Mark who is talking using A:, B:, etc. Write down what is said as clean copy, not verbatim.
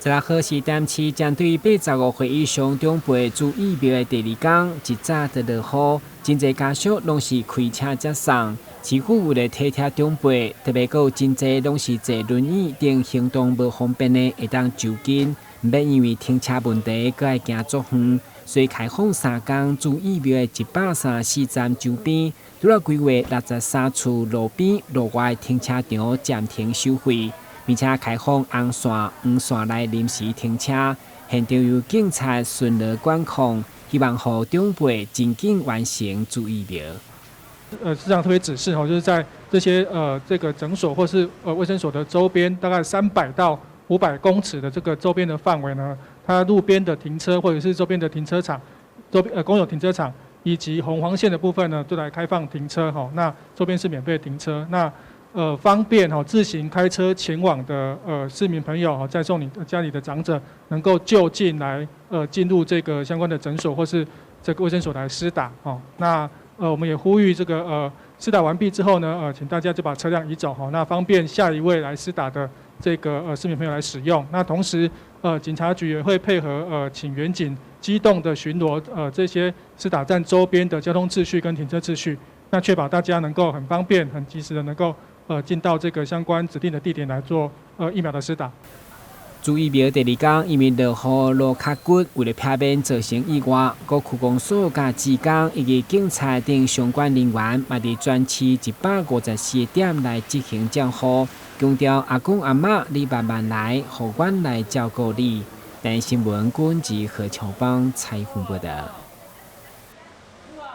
A: 16號是台南市針對85歲以上長輩注疫苗的第二工，一早就落雨，真濟家屬攏是開車接送。市府為了體貼長輩，特別閣有真濟攏是坐輪椅等行動無方便的，會當就近，毋免因為停車問題閣愛行足遠，所以開放三工注疫苗的134站周邊，除了規劃63處路邊、路外停車場暫停收費。並且開放紅線、黃線來臨時停車，現場由警察巡邏管控，希望予長輩盡緊完成注疫苗。
B: 市長特別指示吼，就是在這些這個診所或是衛生所的周邊，大概300到500公尺的這個周邊的範圍呢，它路邊的停車或者是周邊的停車場、周邊公有停車場以及紅黃線的部分呢，都來開放停車吼。那周邊是免費停車。那方便哈自行開車前往的市民朋友哈，載送你家裡的長者，能夠就近來進入這個相關的診所或是這個衛生所來施打哦。那我們也呼籲這個施打完畢之後呢，請大家就把車輛移走哈，那方便下一位來施打的這個市民朋友來使用。那同時警察局也會配合請員警機動的巡邏這些施打站周邊的交通秩序跟停車秩序，那確保大家能夠很方便、很及時的能夠進到這個相關指定的地點來做疫苗的施打。
A: 注疫苗第二工，因為落雨落較久，為了避免造成意外，各區公所佮職工以及警察等相關人員，嘛佇全市154個點來執行照護，強調阿公阿嬤，你慢慢來，予阮來照顧你。台視新聞，君吉何喬邦採訪報道。